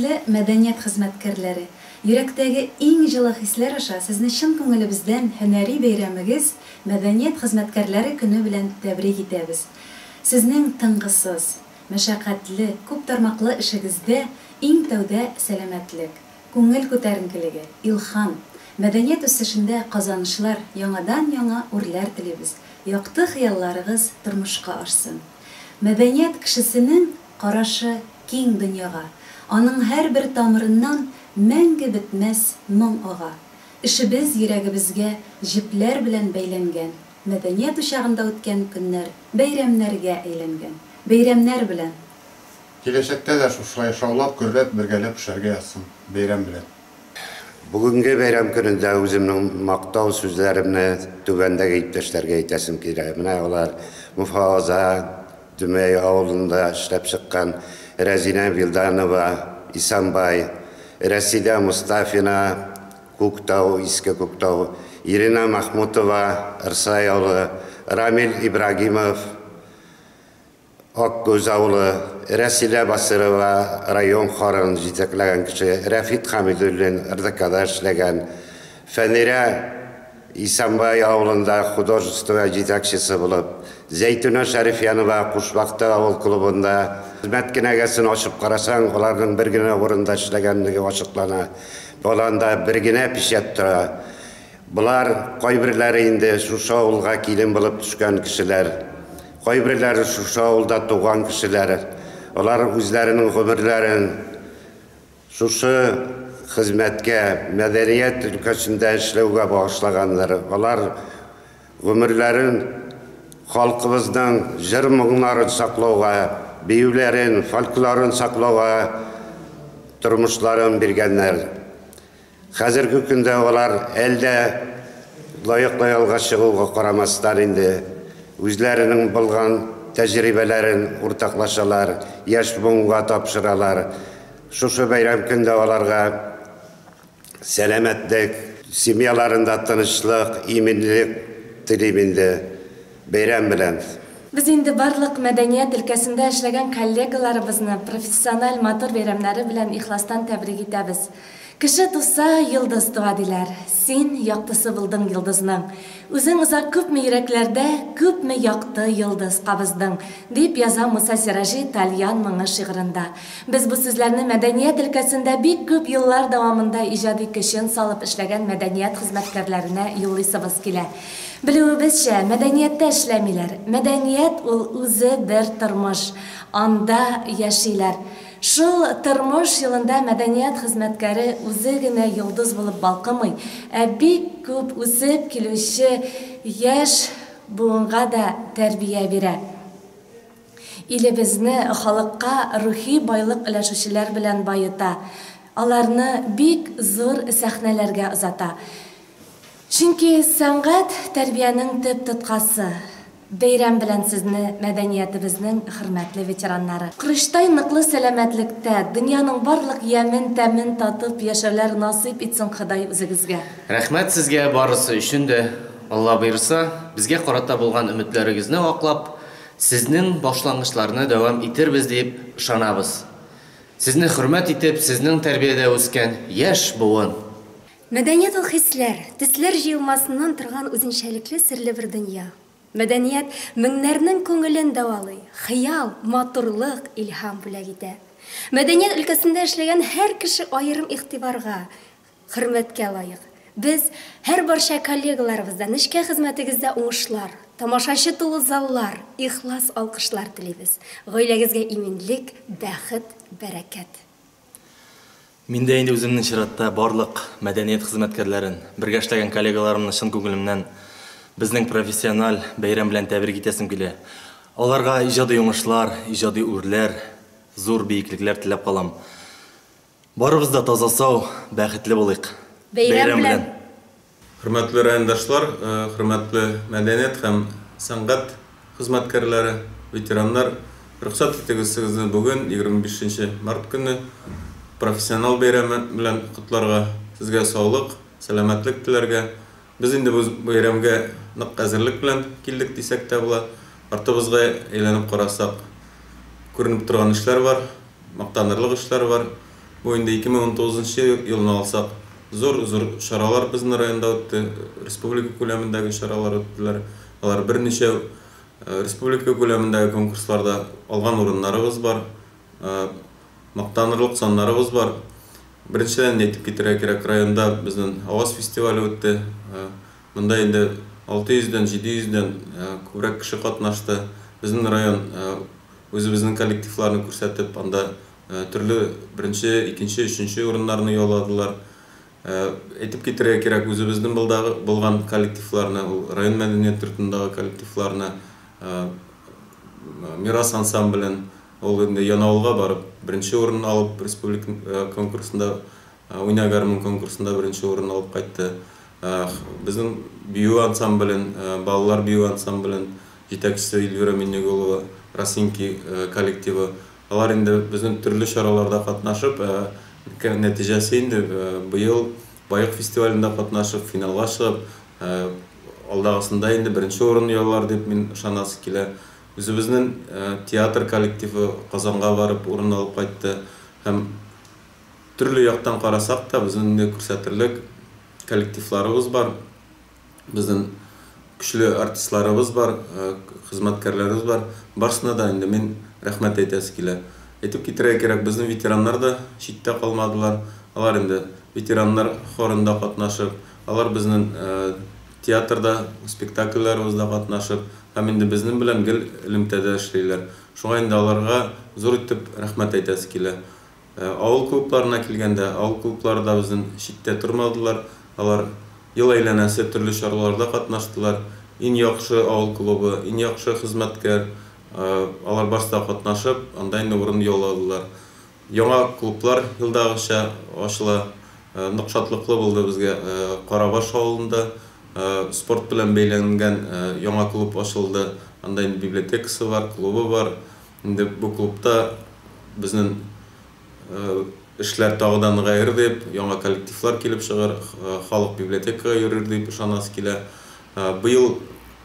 Хөрмәтле мәдәният хезмәткәрләре! Йөрәктәге иң җылы хисләр аша сезне чын күңелебездән һөнәри бәйрәмегез, Мәдәният хезмәткәрләре көне белән тәбрик итәбез. Сезнең тынгысыз, мәшәкатьле, күп тармаклы эшегездә иң тәүдә сәламәтлек, күңел күтәренкелеге, илһам, мәдәният үсешендә казанышлар, яңадан-яңа үрләр телибез. Якты хыялларыгыз тормышка ашсын. Мәдәният кешесенең карашы киң дөньяга, аның һәрбер тамырыннан мәңге бетмәс моң ага. Эшебез йөрәгебезгә җепләр белән бәйләнгән, мәдәният учагында үткән көннәр бәйрәмнәргә әйләнгән. Бәйрәмнәр белән! Киләчәктә дә шушылай шаулап, гөрләп, бергәләп эшләргә язсын. Бәйрәм белән! Бүгенге бәйрәм көнендә үземнең мактау сүзләремне түбәндәге иптәшләргә әйтәсем килә. Менә алар, Муфааза, Дөмәй авылында эшләп чыккан Рәзинә Вилданова, Исәнбай, Рәсидә Мостафина, Күктау, Иске Күктау, Ирина Махмутова, Рсай авылы, Рамил Ибрагимов, Аккүз авылы, Рәсилә Басырова, район хорын җитәкләгән кеше, Рәфит Хәмидуллин, РДКда эшләгән, Фәнирә Исәнбай авылында художество җитәкчесе булып, Зәйтүнә Шәрифьянова Кушбакты авыл клубында хезмәт кенәгәсен ачып карасаң, аларның бер генә урында эшләгәнлеге ачыклана. Аланда бер генә печать тора. Болар, кайберләре инде шушы авылга килен булып төшкән кешеләр, кайберләре шушы авылда туган кешеләр. Алар үзләренең гомерләрен шушы хезмәткә, мәдәният өлкәсендә эшләүгә багышлаганнар. Алар гомерләрен халкыбызның җыр-моңнарын саклауга, биюләрен, фольклорын саклауга тормышларын биргәннәр. Хәзерге көндә алар әлдә лаеклы ялга чыгуга карамастан инде үзләренең булган тәҗрибәләрен уртаклашалар, яшь буынга тапшыралар. Шушы бәйрәм көндә аларга сәламәтлек, семьяларында тынычлык, иминлек телим инде. Бәйрәм белән! Без инде барлык мәдәният өлкәсендә эшләгән коллегаларыбызны профессиональ матур бәйрәмнәре белән ихластан тәбрик итәбез. Кеше туса, йолдыз туа, диләр. Син яктысы булдың йолдызның. Үзең озак күпме йөрәкләрдә күпме якты йолдыз кабыздың, дип яза Муса Сираҗи Тальян моңы шигырында. Без бу сүзләрне мәдәният өлкәсендә бик күп еллар дәвамында иҗади көчен салып эшләгән мәдәният хезмәткәрләренә юллыйсыбыз килә. Белүебезчә, мәдәнияттә эшләмиләр. Мәдәният ул үзе бер тормыш. Анда яшиләр. Шул тормыш юлында мәдәният хезмәткәре үзе генә йолдыз булып балкымый, ә бик күп үсеп килүче яшь буынга да тәрбия бирә. Илебезне халыкка рухи байлык өләшүчеләр белән баета, аларны бик зур сәхнәләргә озата. Чөнки сәнгать, тәрбиянең төп тоткасы. Бәйрәм белән сезне, мәдәниятебезнең хөрмәтле ветераннары! Корычтай ныклы сәламәтлектә, дөньяның барлык ямен, тәмен татып яшәүләр насыйп итсен Ходай үзегезгә! Рәхмәт сезгә барысы өчен дә. Алла боерса, безгә карата булган өметләрегезне аклап, сезнең башлангычларны дәвам итербез дип ышанабыз. Сезне хөрмәт итеп, сезнең тәрбиядә үскән яшь буын! Мәдәният ул хисләр, төсләр җыелмасыннан торган үзенчәлекле серле бер дөнья. Мәдәният меңнәрнең күңелен дәвалый, хыял, матурлык, илһам бүләк итә. Мәдәният өлкәсендә эшләгән һәр кеше аерым игътибарга, хөрмәткә лаек. Без һәрбарча коллегаларыбыздан нечкә хезмәтегездә уңышлар, тамашачы тулы заллар, ихлас алкышлар телибез. Гаиләгезгә иминлек, бәхет, бәрәкәт. Мин дә инде үземнең чиратта барлык мәдәният хезмәткәрләрен, бергә эшләгән коллегаларымны чын күңелемнән безнең профессиональ бәйрәм белән тәбрик итәсем килә. Аларга иҗади уңышлар, иҗади үрләр, зур биеклекләр теләп калам. Барыбыз да таза-сау, бәхетле булыйк. Бәйрәм белән! Хөрмәтле райондашлар, хөрмәтле мәдәният һәм сәнгать хезмәткәрләре, ветераннар, рөхсәт итегез сезне бүген, 25 нче март көнне, профессионал бәйрәме белән котларга, сезгә саулык, сәламәтлек теләргә. Без инде бу бәйрәмгә нык әзерлек белән килдек дисәк тә була. Артыбызга әйләнеп карасак, күренеп торган эшләр бар, мактанырлык эшләр бар. Бу инде 2019 елны алсак, зур-зур чаралар безнең районда үтте, республика күләмендәге чаралар үттеләр. Алар берничә республика күләмендәге конкурсларда алган урыннарыбыз бар, мактанырлык саннарыбыз бар. Беренчедән әйтеп китәргә кирәк, районда безнең Аваз фестивале үтте. Монда инде 600-дән, 700-дән күбрәк кеше катнашты. Безнең район үзебезнең коллективларны күрсәтеп, анда төрле беренче, икенче, өченче урыннарны яуладылар. Әйтеп китәргә кирәк, үзебезнең булган коллективларны, ул район мәдәният йортындагы коллективларны, Мирас ансамблен, ул инде Янаулга барып, беренче урын алып, республика конкурсында, Уйна гармун конкурсында беренче урын алып кайтты. Безнең бию ансамблен, балалар бию ансамблен җитәкчесе Эльвира Миннеголова, Росинки коллективы. Алар инде безнең төрле чараларда катнашып, нәтиҗәсе инде быел Баек фестивалендә катнашып, финалга чыгып, алдагысында инде беренче урын яулар дип мин ышанасы килә. Үзебезнең театр коллективы Казанга барып урын алып кайтты һәм төрле яктан карасак та, безнең инде күрсәтерлек коллективларыбыз бар, безнең көчле артистларыбыз бар, хезмәткәрләребез бар. Барысына да инде мин рәхмәт әйтәсе килә. Әйтеп китерергә кирәк, безнең ветераннар да читтә калмадылар. Алар инде ветераннар хорында катнашып, алар безнең театрда, спектакльләребездә катнашып һәм инде безнең белән гел элемтәдә эшлиләр. Шуңа инде аларга зур итеп рәхмәт әйтәсе килә. Авыл клубларына килгәндә, авыл клублары да безнең читтә тормадылар. Алар ел әйләнәсе төрле чараларда катнаштылар. Иң яхшы авыл клубы, иң яхшы хезмәткәр, алар барысы да катнашып, анда инде урын яуладылар. Яңа клублар елдагыча ачыла. Нык шатлыклы булды безгә Карабаш авылында спорт белән бәйләнгән яңа клуб ачылды. Анда инде библиотекасы бар, клубы бар. Инде бу клубта безнең эшләр тагы да ныгаер дип, яңа коллективлар килеп чыгыр, халык библиотекага йөрер дип ышанасы килә. Быел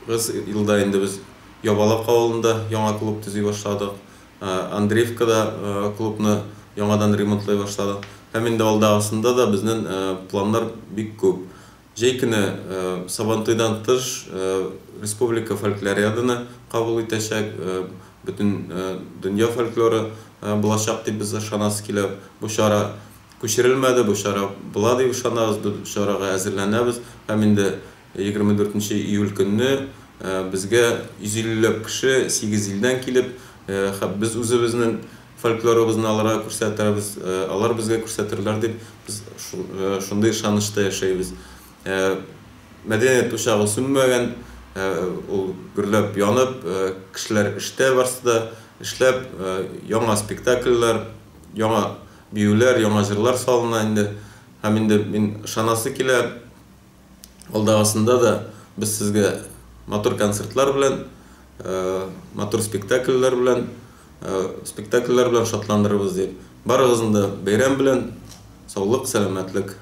елда инде без Ябалак авылында яңа клуб төзи башладык. Андреевкада клубны яңадан ремонтлый башладык. Һәм инде алдагысында да безнең планнар бик күп. Җәй көне Сабантуйдан тыш республика фольклориаданы кабул итәчәк, бөтен дөнья фольклоры булачак дип без ышанасы килә. Бу чара күчерелмәде, бу чара була дип ышанабыз, бу чарага әзерләнәбез. Һәм инде 24 июль көнне безгә 150 ләп кеше 8 илдән килеп, без үзебезнең фольклорыбызны аларга күрсәтербез, алар безгә күрсәтерләр дип без шундый ышанычта яшәйбез. Мәдәният учагы сүнмәгән, ул гөрләп янып, кешеләр эштә барсы да эшләп, яңа спектакльләр, яңа биюләр, яңа җырлар салына инде. Һәм инде мин ышанасы килә, алдагысында да без сезгә матур концертлар белән, матур спектакльләр белән, спектакльләр белән шатландырырбыз дип. Барыгызны да бәйрәм белән, саулык, сәламәтлек.